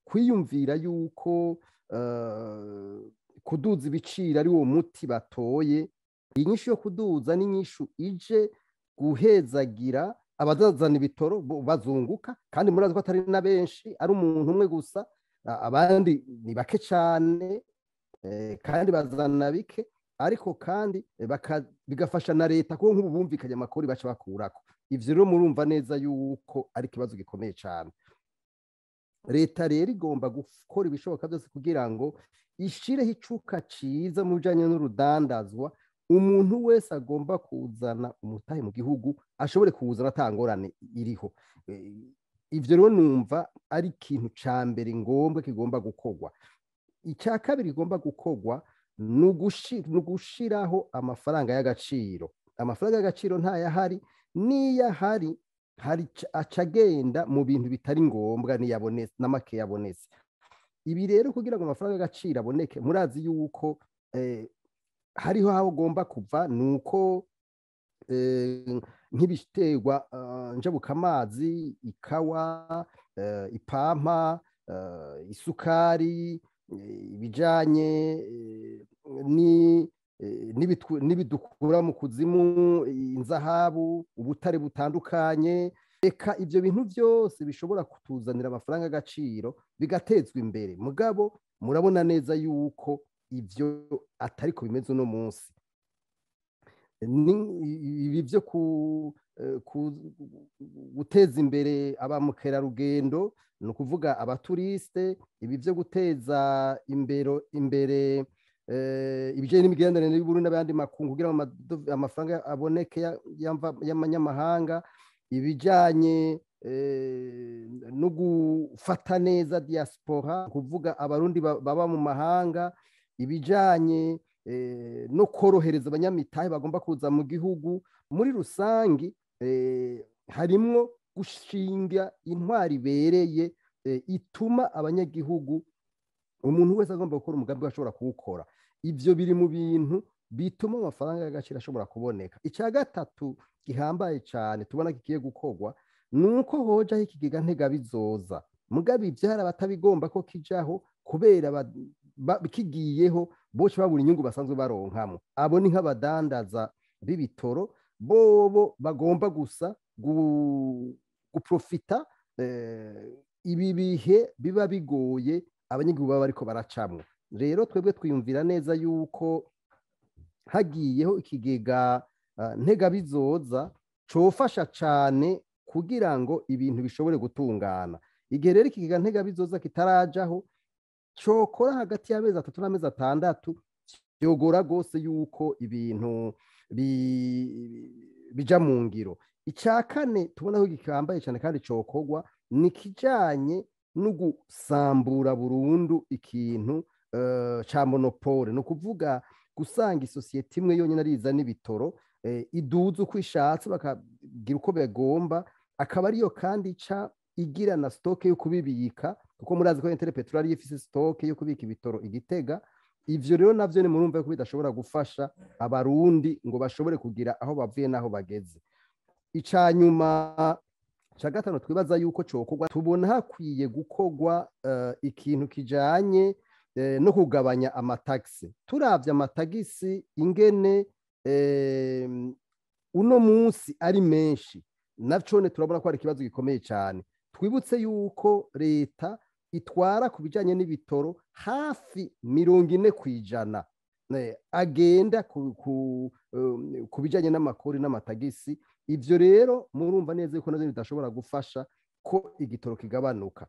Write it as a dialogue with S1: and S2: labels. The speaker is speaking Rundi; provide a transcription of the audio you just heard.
S1: Kwiyumvira yuko kuduza ibiciro ari wo muti batoye, inyishu yo kuduza n'inyishu ije guhezagira abazazana ibitoro bazunguka, kandi murazi ko atari na benshi, ari umuntu umwe gusa, abandi ni bake cyane, kandi bazana bike, ariko kandi bigafasha na leta kuko nk'ubu bumvikanye amakuru baca bakurako. Ivyo rero murumva neza yuko ari ikibazo gikomeye cyane. Leta rero igomba gukora ibishoboka byose kugira ngo ishireho icuka ciza mu bijanye n'urudandazwa, umuntu wese agomba kuzana umutahe mu gihugu ashobore kuwuzana ata ngorane iriho. Ivyo rero numva ari ikintu ca mbere ngombwa kigomba gukorwa. Icya kabiri kigomba gukorwa ni ugushiraho amafaranga y'agaciro. Amafaranga y'agaciro ntayahari, n'iyo ahari hari aca agenda mu bintu bitari ngombwa niyabonetse, na make yabonetse. Ibi rero kugira ngo amafaranga y'agaciro aboneke, murazi yuko hariho aho agomba kuva, ni uko nk'ibiterwa njabukamazi, ikawa, ipampa, isukari, ibijanye n'ibidukura mu kuzimu, inzahabu, ubutare butandukanye, eka ivyo bintu byose bishobora kutuzanira amafaranga y'agaciro bigatezwa imbere. Mugabo murabona neza yuko ivyo atariko bimeze uno munsi. Ibi byo guteza imbere abamukerarugendo, ni ukuvuga abaturiste, ibi byo guteza imbere ibijanye n'imigenderanire y'Uburundi n'abandi makungu kugira ngo amafaranga aboneke y'amanyamahanga, ibijanye no gufata neza diaspora, kuvuga abarundi baba mu mahanga, ibijanye no korohereza abanyamitahe bagomba kuza mu gihugu. Muri rusangi harimwo gushinga intwari ibereye, ituma abanyagihugu, umuntu wese agomba gukora umugambi we ashobora kuwukora. Ivyo biri mu bintu bituma amafaranga y'agaciro ashobora kuboneka. Icya gatatu gihambaye cyane tubona kigiye gukorwa ni uko hojaho ikigega ntegabizoza. Mugabo ivyo hari abatabigomba ko kijaho kubera kigiyeho bose babura inyungu basanzwe baronkamo. Abo ni nk'abadandaza b'ibitoro, bobo bagomba gusa guprofita ibi bihe biba bigoye abanyagihugu baba bariko baracamwo. Rero twebwe twiyumvira neza yuko hagiyeho ikigega ntegabizoza cofasha cane kugira ngo ibintu bishobore gutungana. Igihe rero ikigega ntegabizoza kitarajaho, cokora hagati y'amezi 3 n'amezi 6, vyogora gose yuko ibintu bija mu ngiro. Ica kane tubona ko gihambaye cane kandi cokorwa ni kijanye no gusambura burundu ikintu ca monopole, ni ukuvuga gusanga isosiyete imwe yonyine ariza n'ibitoro, iduza uko ishatse bakagira uko bagomba, akaba ariyo kandi ica igira na stock yo kubibika, kuko murazi ko Interpetrol ariyo ifise stock yo kubika ibitoro igitega. Ivyo rero navyo ni murumva ko bidashobora gufasha abarundi ngo bashobore kugira aho bavuye naho bageze. Ica nyuma ca gatanu twibaza yuko cokorwa, tubona hakwiye gukorwa ikintu kijanye no kugabanya amatagisi. Turavye amatagisi ingene uno munsi ari menshi, nacone turabona ko ari ikibazo gikomeye cyane. Twibutse yuko leta itwara ku bijanye n'ibitoro hafi 40% agenda ku bijanye n'amakori n'amatagisi. Ivyo rero murumva neza yuko navyo bidashobora gufasha ko igitoro kigabanuka.